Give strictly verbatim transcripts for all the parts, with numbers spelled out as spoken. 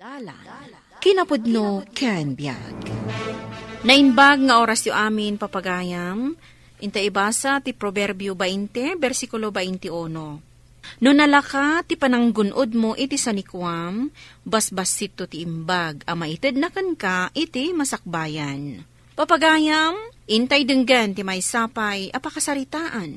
Dalan, kinapudno ken biag. Naimbag nga orasyo amin, papagayam. Inta ibasa ti Proverbio bainte, bersikulo bainte uno. No nalaka ti pananggun-odmo iti sanikuam, basbassitto ti imbag a maitedna kenka iti masakbayan. Papagayam, intay denggen ti maysa pay a pakasaritaan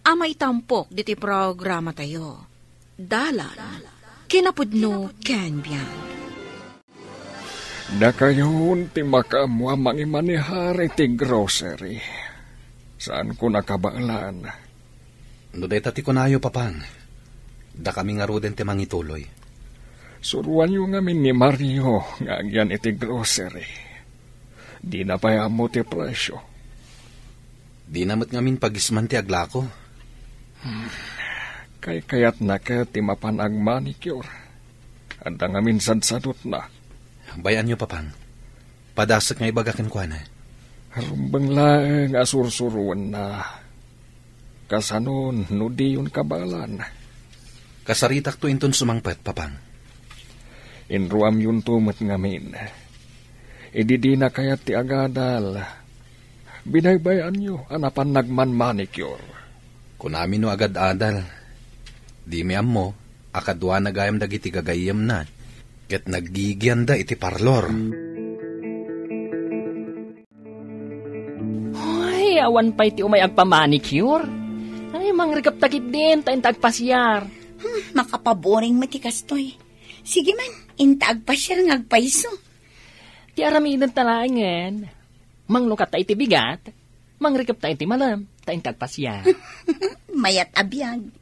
a maitampok ditoy programatayo. Dalan, kinapudno ken biag. Dakayon ti makaammo a mangimanehar iti grocery. Saanko nakabaelan. No dayta ti kunayo, Papang, dakami ngaruden ti mangituloy. Suroanyo ngamin ni Mario nga agyan iti grocery. Dina pay ammo ti presyo. Dina met ngamin pagisman ti aglako. Hmm. Kaykayatna ket ti mapan agmanicure. Adda ngamin sadsadotna. Bay-anyo, Papang. Padasek nga ibaga kenkuana. Rumbeng laeng a sursuroenna. Kasanon no diyon kabaelan? Kasaritakto inton sumangpet, Papang. Inruamyonto met ngamin. Idi dina kayat ti agadal, binaybay-anyo a napan nagman-manicure. Kunami no agad-adal. Dimi ammo a kaduana gayam dagiti gagayyemna, ket naggigianda iti parlor. Ay, awan pay ti umay agpamanicure. Ay, mangrikep ta ketdin, ta inta agpasiar. Hmm, makapaboring met ti kastoy. Sige man, inta agpasiar nga agpayso. Ti aramiden ta laengen, manglukat ta iti bigat, mangrikep ta iti malem, ta inta agpasiar. Mayat a biag.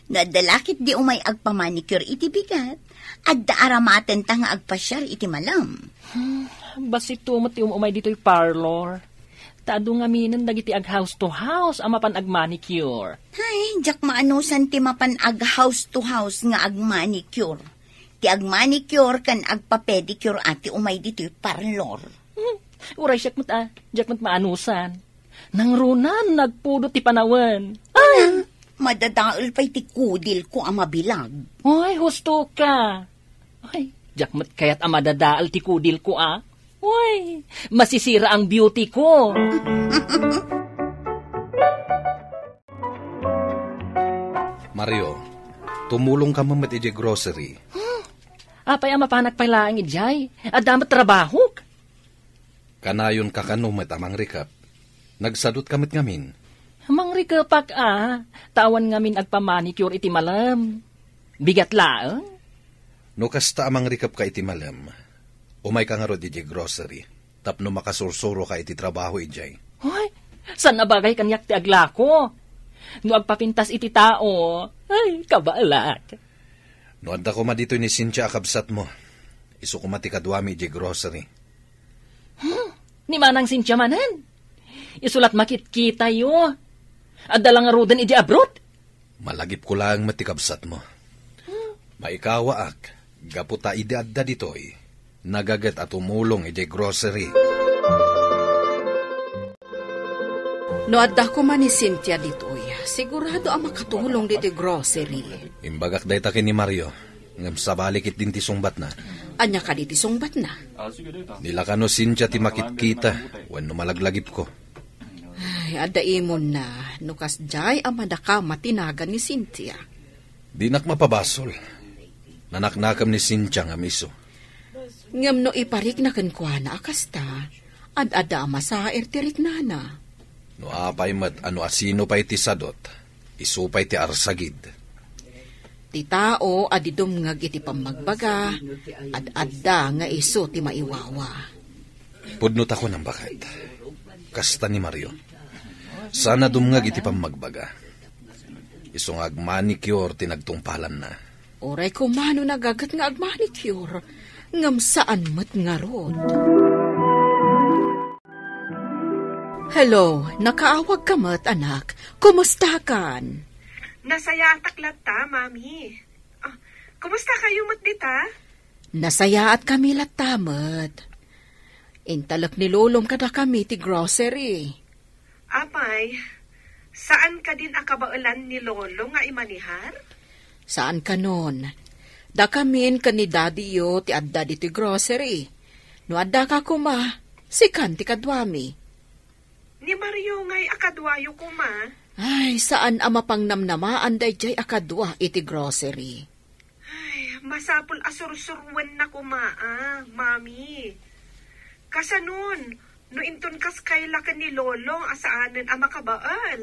No adda la ketdi umay agpamanicure iti bigat, adda aramatenta nga agpasiar iti malem. Hmm, bassit met ti um-umay ditoy parlor. Ta adu ngaminen dagiti ag-house to house a mapan agmanicure. Ay, diak maanusan ti mapan ag-house to house nga agmanicure. Ti agmanicure ken agpapedicure a ti umay ditoy parlor. Hmm, uray siak met a, diak met maanusan. Nangrunan, nagpudot ti panawen. Ay! Madadael pay ti kudilko a mabilag. Ay, husto ka. Ay, diak met kayat a madadael ti kudilko, a. Ay, masisira ang beauty ko. Mario, tumulong ka met idiay grocery. Hmm, apay a mapanak pay laeng idiay? Adda met trabahok. Kanayon kakano met a mangrikep? Nagsadot ka met ngamin. Mangrikepak a, ta awan ngamin agpamanicure iti malem. Bigat laeng? No kasta a mangrikep ka iti malem, umay ka ngarud iti grocery, tapno makasursuro ka iti trabaho idiay. Hoy, saan a bagay kaniak ti aglako? No agpapintas iti tao, ay, kabaelak. No adda koma ditoy ni Cynthia a kabsatmo, isu koma ti kaduami idiay grocery. Hmm, ni Manang Cynthia manen? Isu lat makitkitayo. Adda la ngaruden idi abroad? Malagipko laeng met ti kabsatmo. Hmm. Maikawaak, gapu ta idi adda ditoy, nagaget a tumulong idiay grocery. No adda koma ni Cynthia ditoy, sigurado a makatulong ditoy grocery. Imbagak dayta ken ni Mario. Ngem sabali ketdin ti sungbatna. Ania kadi ti sungbatna? Ni la kano Cynthia ti makitkita wenno malaglagipko. Ay, adda imonna, no kasdiay a madakama ti nagan ni Cynthia. Dinak mapabasol. Nanaknakam ni Cynthia ngem isu. Ngem no iparikna kenkuana a kasta, ad-adda a masaer ti riknana. No apay met a no asino pay ti sadot, isu pay ti arsagid. Ti tao a di dumngeg iti pammagbaga, ad-adda nga isu ti maiwawa. Pudno ta kunam, baket. Kasta ni Mario. Saan a dumngeg iti pammagbaga. Isu nga agmanicure ti nagtungpalanna. Uray koma no nagaget nga agmanicure, ngem saan met ngarud. Hello, nakaawag ka met, anak. Kumusta kan? Nasayaatak latta, Mami. Ah, kumusta kayo met dita? Nasayaat kami latta met. Intalek ni Lolom kadakami ti grocery. Apay, saan kadin a kabaelan ni Lolo nga imanihar? Saan kanon. Dakamin ken ni Daddy-yo ti adda ditoy grocery. No addaka koma, sikan ti kaduami. Ni Mario ngay a kaduayo koma? Ay, saan a mapangnamnamaan daydiay a kadua iti grocery. Ay, masapul a sursuruenna koma, a, Mami. Kasanon, no inton kas kayla ken ni Lolo a saanen a makabael?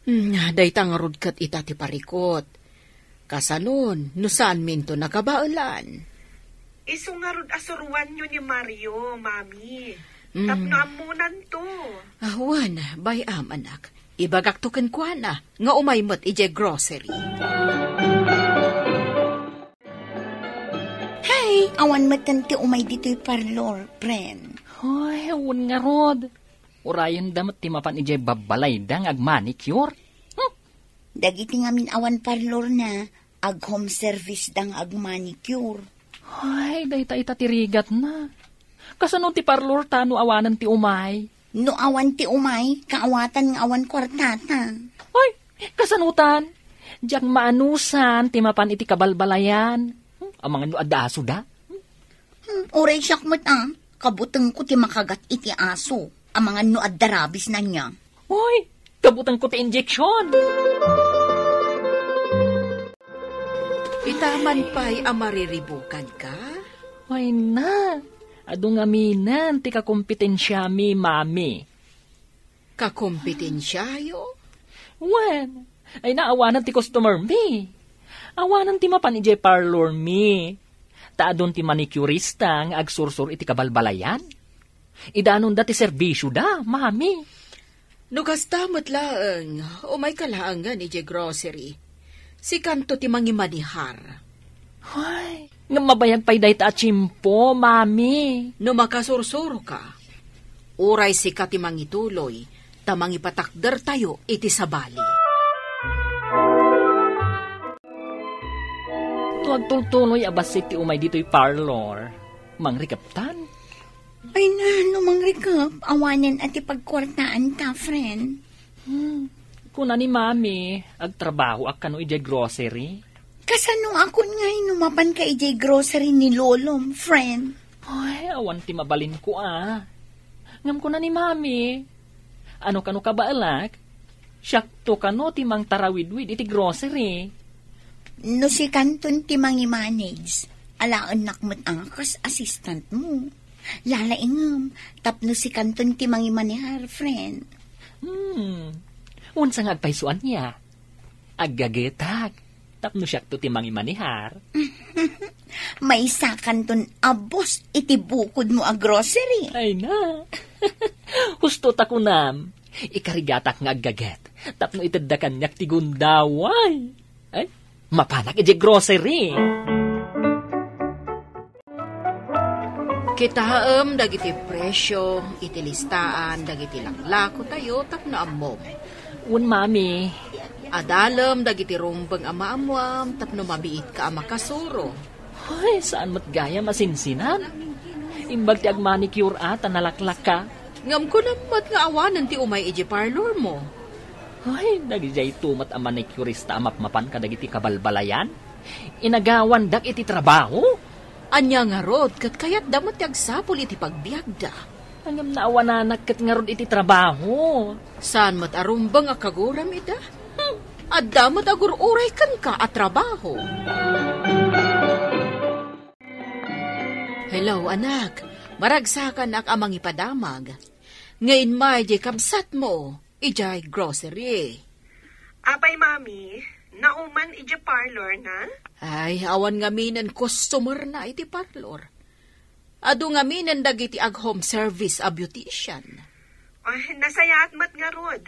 Hmm, dayta ngarud ket ita ti parikot. Kasanon, no saanminto nakabaelan? Isu ngarud a suruanyo ni Mario, Mami. Mm. Tapno ammonanto. Ah, wen, bay-am, anak. Ibagakto kenkuana nga umay met idiay grocery. Hey, awan metten ti umay ditoy parlor, friend. Hoy, wen ngarud. Urayenda met ti mapan idiay babbalayda nga agmanicure. Hmm. Dagiti ngamin awan parlorna, ag-home service da nga agmanicure. Ay, dayta ita ti rigatna. Kasano ti parlor ta no awanen ti umay? No awan ti umay, kaawatan nga awan kuartata. Ay, kasanotan? Diak maanusan ti mapan iti kabalbalayan. Hmm, amangan no adda asoda? Hmm, uray siak met a, kabutengko ti makagat iti aso. Amangan no adda rabies na niya. Uy, kabutengko ti injection! Ita man pay a mariribukanka? Ay na, adu ngaminen ti kakompetensiami, Mami. Kakompetensiayo? Wen, ay na awanen ti customer mi. Awanen ti mapan idiay parlor mi. Ta adun ti manicurista nga agsursur iti kabalbalayan. Idanonda ti serbisioda, Mami. No kasta met laeng, umayka laengen idiay grocery. Sikanto ti mangimanihar. Ay, ngem mabayag pay dayta a tiempo, Mami. No makasursuroka, uray sika ti mangituloy, ta mangipatakdertayo iti sabali. To agtultuloy a bassit ti umay ditoy parlor, mangrikeptan? Ay na, no mangrikep, awanen a ti pagkuartaanta, friend. Hmm. Kuna ni Mami, agtrabahoak kano idiay grocery? Kasano a kun ngay no mapanka idiay grocery ni Lolom, friend? Ay, awan ti mabalinko a. Ngem kuna ni Mami, ano kano kabaelak? Siakto kano ti mangtarawidwid iti grocery? No sikanton ti mangimanage, alaennak met a kas assistant mo. Lalaingem, tapno sikanton ti mangimanihar, friend. Hmm. Unsa nga agpayso ania? Aggagetak, tapno siakto ti mangimanihar. Maysakanton a boss iti bukodmo a grocery. Ay na. Husto ta kunam, ikarigatak nga aggaget, tapno itedda kaniak ti gundaway. Ay, mapanak idiay grocery. Kitaem dagiti presio iti listaan dagiti laklakotayo tapno ammom. Wen, Mami. Adalem dagiti rumbeng a maammoam tapno mabiitka a makasuro. Hoy, saan met gayam a sinsinan? Imbag ti agmanicure a ta nalaklaka. Ngem kunam met nga awanen ti umay iti parlormo. Hoy, dagijayto met a manicurista a mapmapan kadagiti kabalbalayan? Inagawandak iti trabaho? Ania ngarud, ket kayatda met ti agsapul iti pagbiagda. Ngem naawananak ket ngarud iti trabaho. Saan met a rumbeng a kaguram ida? Hmm, adda met agur-uray kenka a trabaho. Hello, anak. Maragsakanak a mangipadamag. Nga immay diay kabsatmo, idiay grocery. Apay, Mami, nauman idiay parlor na? Ay, awan ngaminen customer na iti parlor. Adu ngaminen dagiti ag-home service a beautician. Ay, nasayaat met ngarud.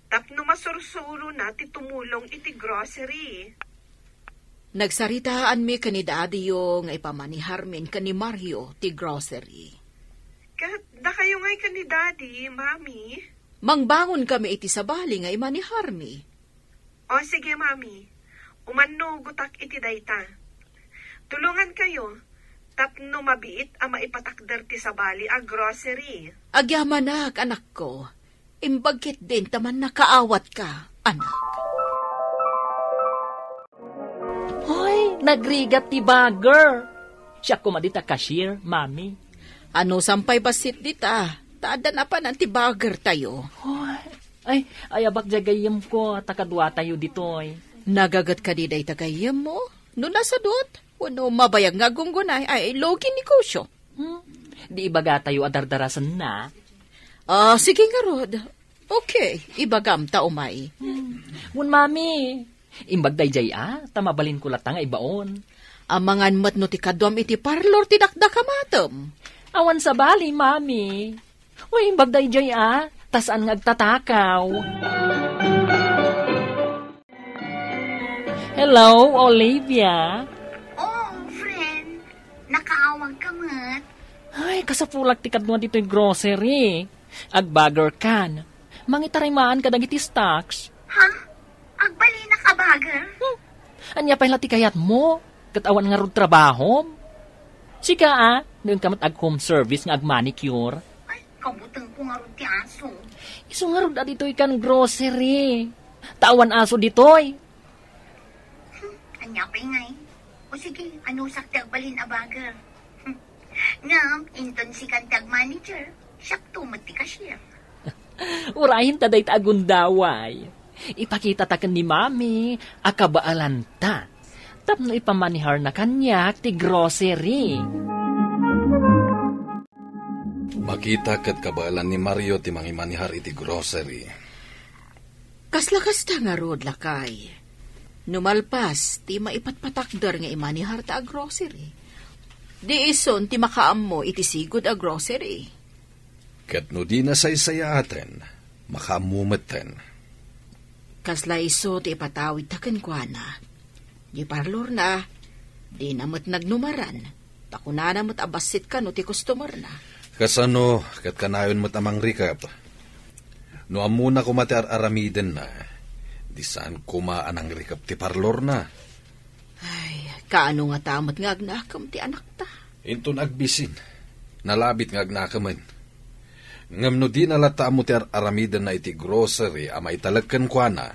Tapno masursuro na ti tumulong iti grocery. Nagsaritaanmi ken ni Daddy-yo nga ipamaniharmin ken ni Mario ti grocery. Ket dakayo ngay ken ni Daddy, Mami? Mangbangon kami iti sabali nga imaniharmi. O, sige, Mami. Umannugotak iti dayta. Tulongan kayo, tapno mabiit a maipatakder ti sabali a grocery. Agyamanak, anakko. Imbag ketdin ta mannakaawatka, anak. Hoy, Nagrigat ti bagger. Siak koma dita cashier, Mami. Anusam pay bassit dita, ta adda napanan ti bagger tayo. Ay, ayabak diay gayyemko, ta kaduatayo ditoy. Nagaget kadi dayta gayyemmo? No nasadut, wenno mabayag nga aggunggunay, ay, lugi negosio. Hmm? Di ibagatayo a dardarasenna? Ah, sige ngarud. Okay, ibagam ta umay. Hmm. Wen, Mami, imbag daydiay a, ta mabalinko latta nga ibaon. Amangan met no ti kaduam iti parlor ti dakdakamatem. Awan sabali, Mami. Wen, imbag daydiay a, ta saan nga agtatakaw. Hello, Olivia. Oh, friend. Nakaawagka met. Ay, kasapulak ti kadua ditoy grocery. Agbagger kan. Mangitarimmaan kadagiti stocks. Ha? Agbalinaka bagger? Hmm. Ania pay la ti kayatmo? Ket awan ngarud trabahom? Sika a, no inka met ag-home service nga agmanicure. Ay, kabutengko ngarud ti aso. Isu ngarud a ditoy kan grocery. Ta awan aso ditoy. Hmm, ania pay ngay? O sige, anusak ti agbalin a bagger. Hmm. Ngem, inton sikan ti agmanager, siakto met ti cashier. Urayenta dayta a gundaway. Ipakitata ken ni Mami a kabaelanta tapno ipamaniharna kaniak ti grocery. Makita ket kabaelan ni Mario ti mangimanihar iti grocery. Kasla kasta ngarud, lakay. No malpas ti maipatpatakder nga imaniharta a grocery, di isun ti makaammo iti sigud a grocery. Ket no dina saysayaaten, makaammo metten. Kasla isu ti ipatawidta kenkuana. Di parlorna, dina met nagnumaran, ta kunana met a bassit kano ti customerna. Kasano ket kanayon met a mangrikep? No ammona koma ti ar-aramidenna, di saan koma a nangrikep ti parlorna. Ay, kaano ngata met nga agnakem ti anakta? Inton agbisin, nalabit nga agnakemen. Ngem no dina latta ammo ti ar-aramidenna iti grocery a maitalek kenkuana,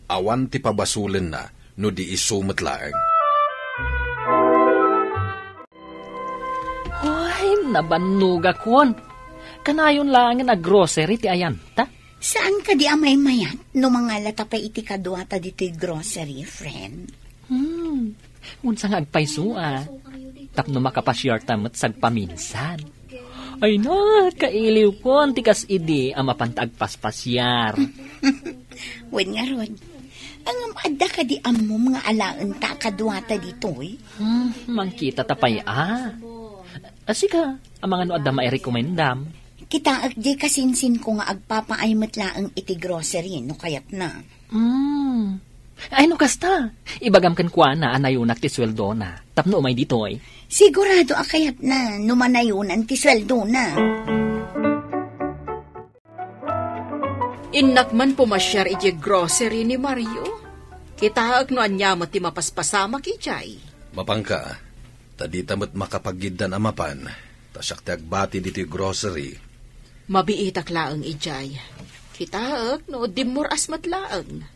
awan ti pabasolenna no di isu met laeng. Ay, nabannogakon. Kanayon laengen a grocery ti ayanta? Saan kadi a maymayat no mangalata pay iti kaduata ditoy grocery, friend? Hmm. Unsa nga agpayso a? Tapno makapasiarta met sagpaminsan. Ay na, kailiwkon ti kas idi a mapanta agpaspasiar. Wen ngarud, ngem adda kadi ammom nga alaenta a kaduata ditoy? Hmm, mangkitata pay a. A, sika, amangan no adda mairekomendam? Kitaek diay kasinsinko nga agpapaay met laeng iti grocery no kayatna. Hmm. Ay, no kasta, ibagam kenkuana a nayonak ti sueldona tapno umay ditoy. Sigurado a kayatna no manayonan ti sueldona. Innak man pumasiar idiay grocery ni Mario. Kitaek no ania met ti mapaspasamak idiay. Mapanka, ta dita met makapagiddan a mapan, ta siak ti agbati ditoy grocery. Mabiitak laeng idiay. Kitaek no dimmor-as met laeng.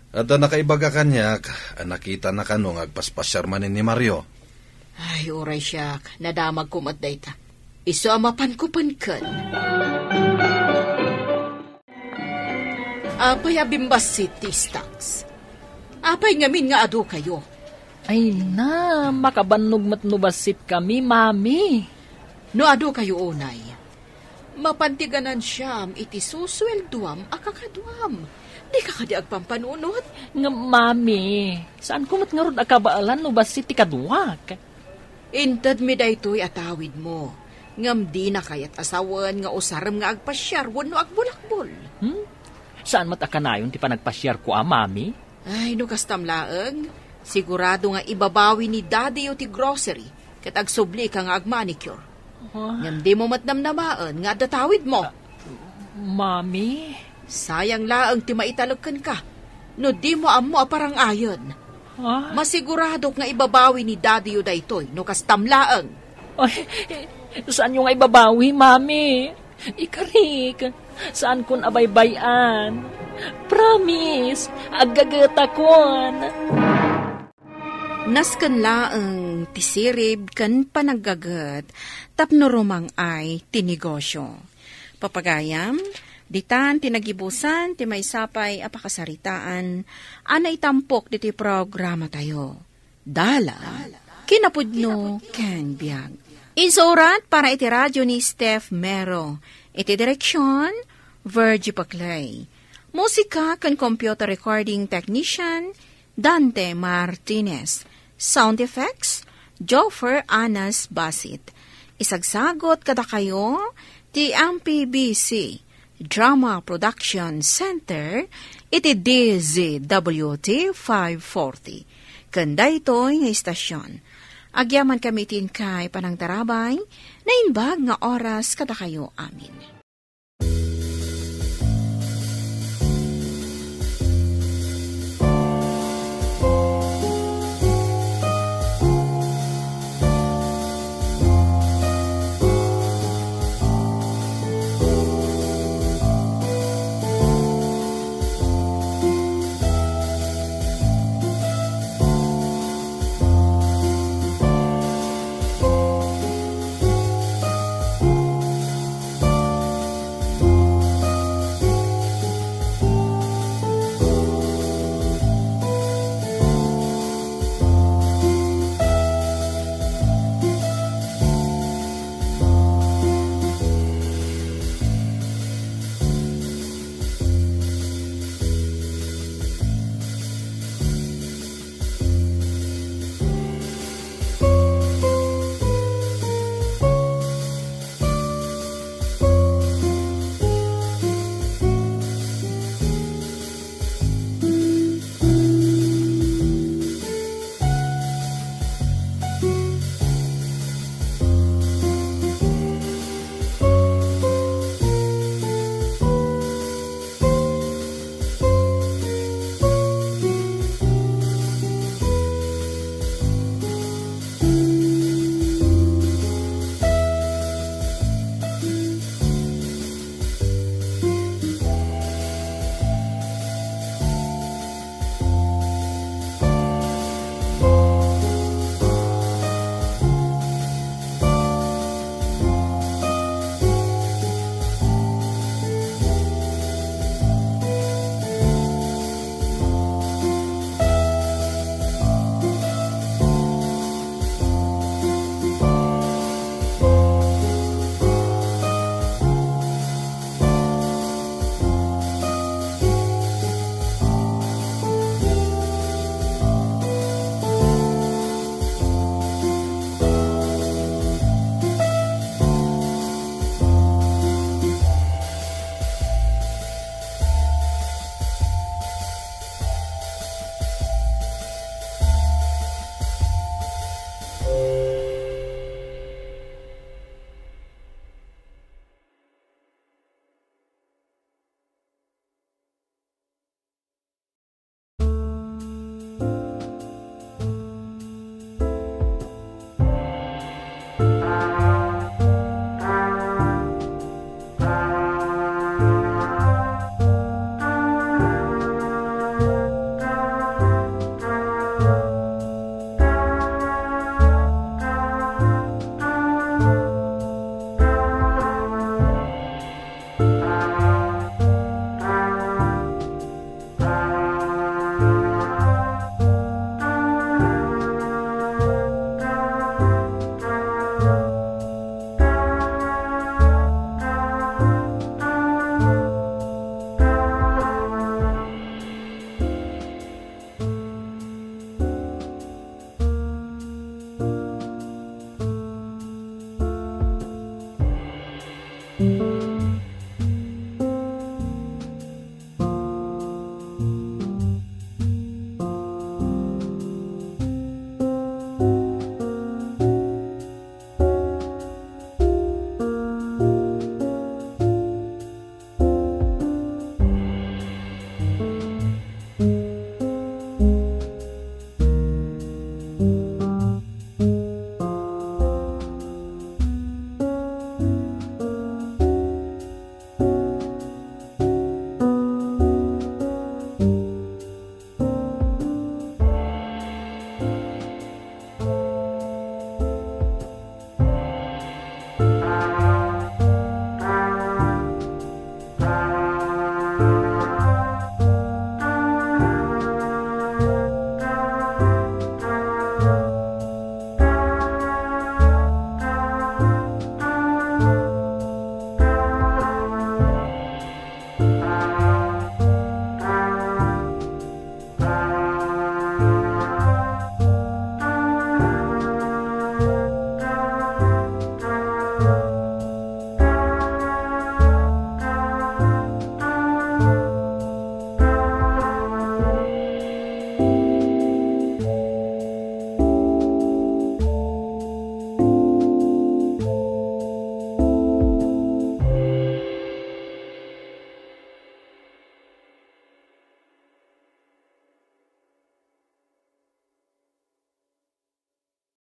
Adda nakaibaga kaniak a nakitana kano nga agpaspasiar manen ni Mario. Ay, uray siak, nadamagko met dayta. Isu a mapanko penken. Apay a bimbassit ti stocks? Apay ngamin nga adu kayo? Ay na, makabannog met no bassit kami, Mami. No adu kayo unay, mapan ti ganansiam iti susueldoam a kakaduam. Dika kadi agpampanunot? Ngem, Mami, saanko met ngarud a kabaelan no bassit ti kaduak. Intedmi daytoy a tawidmo, ngem dina kayat a sawen nga usarem nga agpasiar wenno agbulakbol. Hmm? Saan met a kanayon ti panagpasiarko a, Mami? Ay, no kastam laeng, sigurado nga ibabawi ni Daddy-yo ti grocery ket agsublika nga agmanicure. Ah. Ngem dimo met namnamaen nga adda tawidmo. Ah, Mami? Sayang laeng ti maitalek kenka no dimo ammo a parangayen. Ah? Masiguradok nga ibabawi ni Daddy-yo daytoy no kastam laeng. Ay, saanyo nga ibabawi, Mami? Ikarik, saankon a baybay-an. Promise, aggagetakon. Nasken laeng ti sirib ken panaggaget tapno rumang-ay ti negosyo. Papagayam, ditan ti nagibusan ti maysa pay a pakasaritaan a naitampok ditoy programatayo. Dalan, kinapudno ken biag. Insurat para iti radyo ni Steph Mero. Iti direksyon, Virgie Paclay. Musika ken computer recording technician, Dante Martinez. Sound effects, Joffer Anas Basit. Isagsagot kadakayo ti M P B C Drama Production Center iti D Z W T five forty. Ken daytoy nga istasyon, agyaman kami ti inkay panangtarabay, naimbag nga oras kadakayo amin.